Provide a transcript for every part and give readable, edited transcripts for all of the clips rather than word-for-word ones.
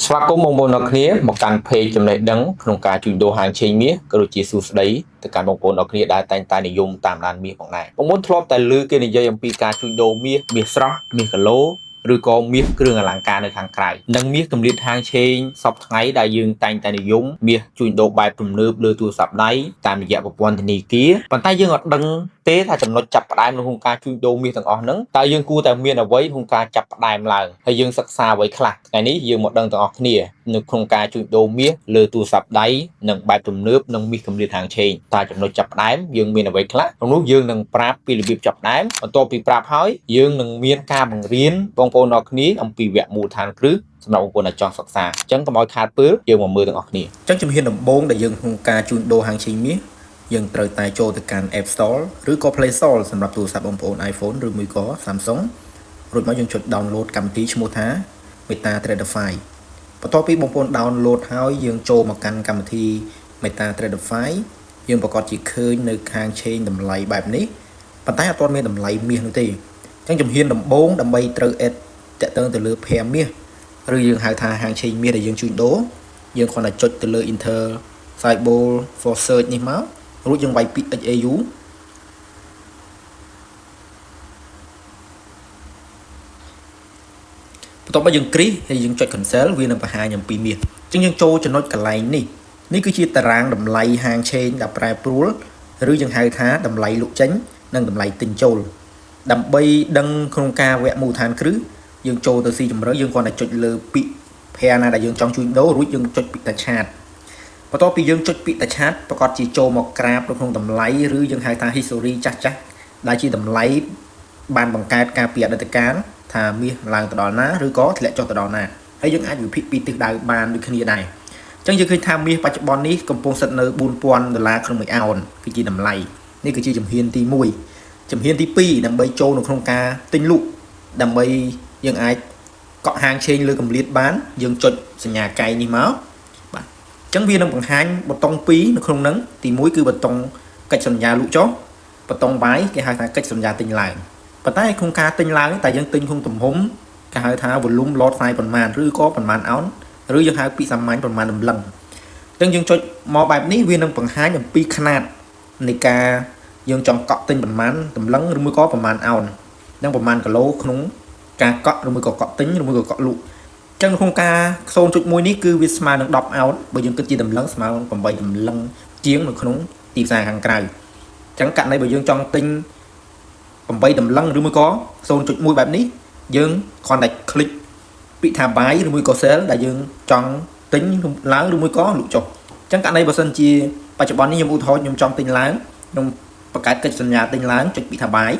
ស្វាគមន៍បងប្អូនអរគ្នាមកកាន់ page ចំណេះដឹងក្នុងការជួញដូរហាងឆេងមាសក៏ដូចជាសួស្តីទៅកាន់បងប្អូនអរគ្នាដែលតែងតែនិយមតាមដានមាសផងដែរបងប្អូនធ្លាប់តែឮគេនិយាយអំពីការជួញដូរមាសមាសស្រស់មាសគីឡូឬក៏មាសគ្រឿងអលង្ការនៅខាងក្រៅនិងមាសកម្រិតហាងឆេងសពថ្ងៃដែលយើងតែងតែនិយមមាសជួញដូរបែបទំនើបលើទូរស័ព្ទដៃតាមរយៈប្រព័ន្ធធនាគារប៉ុន្តែយើងអត់ដឹងទេថាចំណុចចាប់ផ្ដើមក្នុងការជួញដូរមាសទាំងអស់ហ្នឹងតើយើងគួរតែមានអ្វីក្នុងការចាប់ផ្ដើមឡើងហើយយើងសិក្សាអ្វីខ្លះថ្ងៃនេះយើងមកដឹងទាំងអស់គ្នានៅក្នុងការជួញដូរមាសលើទូរស័ព្ទដៃនិងបែបទំនើបនិងមាសកម្រិតហាងឆេងតើចំណុចចាប់ផ្ដើមយើងមានអ្វីខ្លះក្នុងនោះយើងនឹងប្រាប់ពីរបៀបចាប់ផ្ដើមបន្ទាប់ពីប្រាប់ហើយយើងនឹងមានការបង្រៀនបងប្អូនអរគ្នាអំពីវគ្គមូលដ្ឋានគ្រឹះសម្រាប់បងប្អូនដែលចង់សិក្សាអញ្ចឹងកុំឲ្យខាតពេលយើងមកមើលទាំងអស់គ្នា អញ្ចឹងជំហានដំបូងដែលយើងក្នុងការជួញដូរហាងឆេងមាសយើងត្រូវតែចូលទៅកាន់ App Store ឬក៏ Play Store សម្រាប់ទូរស័ព្ទបងប្អូន iPhone ឬមួយក៏ Samsung រួចមកយើងចុច download កម្មវិធីឈ្មោះថា Meta Trader 5បន្ទាប់ពីបងប្អូន download ហើយយើងចូលមកកាន់កម្មវិធី Meta Trader 5យើងប្រកាសជាឃើញនៅខាងឆេងតម្លៃបែបនេះប៉ុន្តែអត់ទាន់មានតម្លៃមាសនោះទេអញ្ចឹងជំហានដំបូងដើម្បីត្រូវ add តាក់ទងទៅលើ pair មាសឬយើងហៅថាហាងឆេងមាសដែលយើងជួញដូរយើងគ្រាន់តែចុចទៅលើ enter symbol for search នេះមករួចយើងវាយពាក្យ XAU បន្ទាប់មកយើងគ្រីសហើយយើងចុច cancel វានឹងបង្ហាញអំពីមាសអញ្ចឹងយើងចូលចំណុចកន្លែងនេះនេះគឺជាតារាងតម្លៃហាងឆេងដែលប្រែប្រួលឬយើងហៅថាតម្លៃលក់ចេញនិងតម្លៃទិញចូលដើម្បីដឹងក្នុងការវគ្គមូលដ្ឋានគ្រឹះយើងចូលទៅស៊ីជម្រៅយើងគ្រាន់តែចុចលើពាក្យ pair ណាដែលយើងចង់ជួញដូររួចយើងចុចពាក្យថា chart បន្ទាប់ពីយើងចុចពាក្យថា chart ប្រកាសជាចូលមកក្រាបនៅក្នុងតម្លៃឬយើងហៅថា history ចាស់ចាស់ដែលជាតម្លៃបានបង្កើតការពីអតីតកាលថាមាសឡើងទៅដល់ណាឬក៏ធ្លាក់ចុះទៅដល់ណាហើយយើងអាចវិភាគពីទិសដៅបានដូចគ្នាដែរអញ្ចឹងយើងឃើញថាមាសបច្ចុប្បន្ននេះកំពុងស្ថិតនៅ4000ដុល្លារក្នុងមួយអោនគឺជាតម្លៃនេះគឺជាជំហានទី1ជំហានទី2ដើម្បីចូលនៅក្នុងការទិញលក់ដើម្បីយើងអាចកក់ហាងឆេងលើកម្រិតបានយើងចុចសញ្ញាកែងនេះមកបាទអញ្ចឹងវានឹងបង្ហាញប៊ូតុង2នៅក្នុងហ្នឹងទី1គឺប៊ូតុងកិច្ចសន្យាលក់ចុះប៊ូតុង buy គេហៅថាកិច្ចសន្យាទិញឡើងប៉ុន្តែក្នុងការទិញឡើងតែយើងទិញក្នុងទំហំគេហៅថា volume lot size ប៉ុន្មានឬក៏ប៉ុន្មានអោនឬយើងហៅពីសាមញ្ញប៉ុន្មានតម្លឹងអញ្ចឹងយើងចុចមកបែបនេះវានឹងបង្ហាញអំពីຂະຫນាតនៃការយើងចង់កក់ទិញប៉ុន្មានតម្លឹងឬមួយក៏ប៉ុន្មានអោននិងប៉ុន្មានគីឡូក្នុងការកក់ឬមួយក៏កក់ទិញឬមួយក៏កក់លក់អញ្ចឹងក្នុងការ0.1នេះគឺវាស្មើនឹង10អោនបើយើងគិតជាតម្លឹងស្មើនឹង8តម្លឹងជាងនៅក្នុងទីផ្សារខាងក្រៅអញ្ចឹងករណីបើយើងចង់ទិញ8តម្លឹងឬមួយក៏0.1បែបនេះយើងគ្រាន់តែ click ពាក្យថា buy ឬមួយក៏ sell ដែលយើងចង់ទិញឡើងឬមួយក៏លក់ចុះអញ្ចឹងករណីបើសិនជាបច្ចុប្បន្ននេះខ្ញុំឧទាហរណ៍ខ្ញុំចង់ទិញឡើងខ្ញុំបង្កើតកិច្ចសន្យាទិញឡើងចុចពាក្យថា buy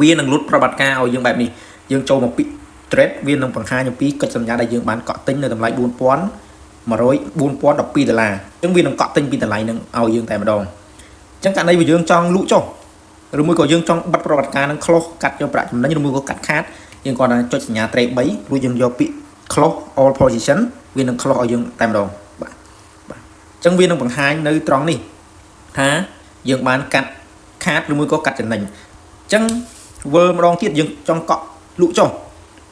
វានឹងលុតប្រវត្តិការឲ្យយើងបែបនេះយើងចូលមកពាក្យ trade វានឹងបង្ហាញអំពីកិច្ចសន្យាដែលយើងបានកក់ទិញនៅតម្លៃ4100 4012ដុល្លារអញ្ចឹងវានឹងកក់ទិញពីតម្លៃនឹងឲ្យយើងតែម្ដងអញ្ចឹងករណីបើយើងចង់លក់ចុះឬមួយក៏យើងចង់បិទប្រវត្តិការនឹង close កាត់យកប្រាក់ចំណេញឬមួយក៏កាត់ខាតយើងគ្រាន់តែចុចសញ្ញា tray 3រួចយើងយកពាក្យ close all position វានឹង close ឲ្យយើងតែម្ដងបាទបាទអញ្ចឹងវានឹងបង្ហាញនៅត្រង់នេះថាយើងបានកាត់ខាតឬមួយក៏កាត់ចំណេញអញ្ចឹងវិលម្ដងទៀតយើងចង់កក់លក់ចុះ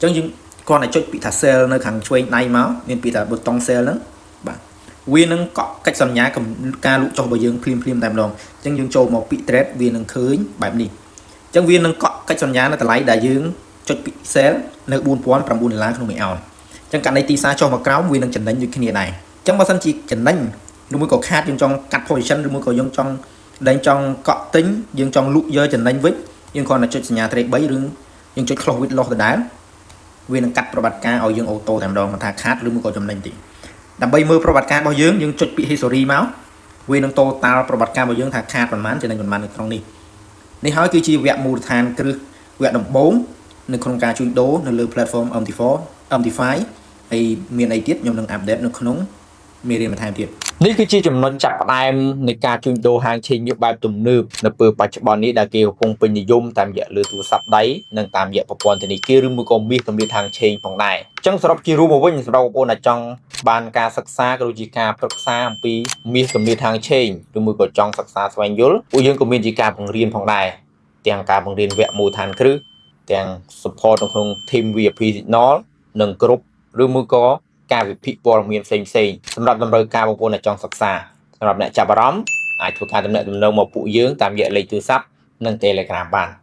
អញ្ចឹងយើងគ្រាន់តែចុចពាក្យថា sell នៅខាងឆ្វេងដៃមកមានពាក្យថាប៊ូតុង sell ហ្នឹងបាទវានឹងកក់កិច្ចសន្យាការលក់ចុះរបស់យើងភ្លាមភ្លាមតែម្ដងអញ្ចឹងយើងចូលមកពាក្យ trade វានឹងឃើញបែបនេះអញ្ចឹងវានឹងកក់កិច្ចសន្យានៅតម្លៃដែលយើងចុចពាក្យ sell នៅ4009ដុល្លារក្នុងមួយអោនអញ្ចឹងករណីទីផ្សារចុះមកក្រោមវានឹងចំណេញដូចគ្នាដែរអញ្ចឹងបើសិនជាចំណេញឬមួយក៏ខាតយើងចង់កាត់ position ឬមួយក៏យើងចង់ដែលចង់កក់ទិញយើងចង់លក់យកចំណេញវិញយើងគ្រាន់តែចុចសញ្ញា trade 3ឬយើងចុច close with loss ដដែលវានឹងកាត់ប្រវត្តិការឲ្យយើង auto តែម្ដងមិនថាខាតឬមួយក៏ចំណេញទេដើម្បីមើលប្រវត្តិការរបស់យើងយើងចុចពាក្យ history មកវានឹង total ប្រវត្តិការរបស់យើងថាខាតប៉ុន្មានចំណេញប៉ុន្មាននៅក្នុងនេះនេះហើយគឺជាវគ្គមូលដ្ឋានគ្រឹះវគ្គដំបូងនៅក្នុងការជួញដូរនៅលើ platform MT4 MT5 ហើយមានអីទៀតខ្ញុំនឹង update នៅក្នុងមេរៀនបន្ថែមទៀត នេះគឺជាចំណុចចាប់ផ្ដើមនៃការជួញដូរហាងឆេងមាសបែបទំនើបនៅពេលបច្ចុប្បន្ននេះដែលគេកំពុងពេញនិយមតាមរយៈលើទូរស័ព្ទដៃនិងតាមរយៈប្រព័ន្ធធនាគារឬមួយក៏មាសកម្រិតហាងឆេងផងដែរអញ្ចឹងសរុបជារួមមកវិញសម្រាប់បងប្អូនដែលចង់បានការសិក្សាក៏ដូចជាការប្រឹក្សាអំពីមាសកម្រិតហាងឆេងឬមួយក៏ចង់សិក្សាស្វែងយល់ពួកយើងក៏មានជាការបង្រៀនផងដែរទាំងការបង្រៀនវគ្គមូលដ្ឋានគ្រឹះទាំង support នៅក្នុង team VIP Signal និងក្រុមឬមួយក៏ ការវិភាគព័ត៌មានផ្សេងៗសម្រាប់តម្រូវការបងប្អូនដែលចង់សិក្សាសម្រាប់អ្នកចាប់អារម្មណ៍អាចធ្វើការទំនាក់ទំនងមកពួកយើងតាមរយៈលេខទូរស័ព្ទនិង Telegram បាន។